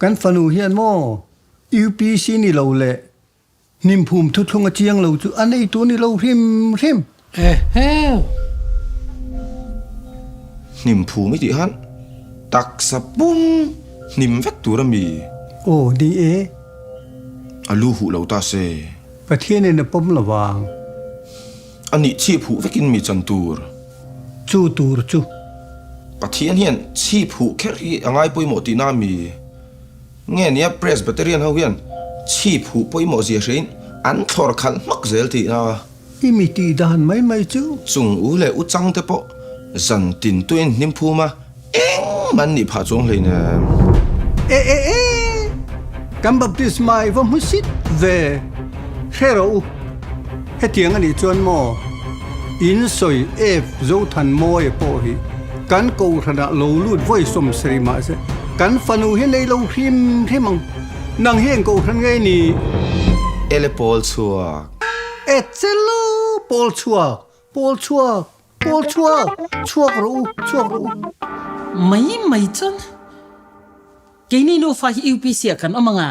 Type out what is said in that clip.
Kan fanu hian maw UPC ni lo leh Hnimphum thuthlung a chiang lo chu a nei tur ni lo hrim hrim. Ehe! Hnimphum i tih khan taksa pum hnim vek tur a mi? Aw ni e. A lu huh lo ta se. Pathianin a pawm lo vang. A nih chhip huh vekin mi chan tur. Chu tur chu. Pathian hian chhip huh kher hi a ngai pawimawh tihna a mi? Nge nia Presbyterian ho hian chhip huh pawimawh zia hrein an thlawr khalh hmak zel tih a. I mi tih dan mai mai chu. Chung u leh u chang te pawh zan tin tuin hnim phum a, engmah an nih phah chuang hleinem. E e e! Kan baptisma i va hmu sit ve. Hre rawh u. Hetiang a nih chuan maw in sawi F Zothanmawia pawh hi kan kohhranah lo lut vawi 70 mahse kan fanu hi nei lo hrim hrim ang. Nang hi eng kohhran nge ni? Ele pawl chhuak. E chelo pawl chhuak, pawl chhuak, pawl chhuak, chhuak rawh u, chhuak rawh u. Mai mai chuan keini nufa hi UPC ah kan awm ang a.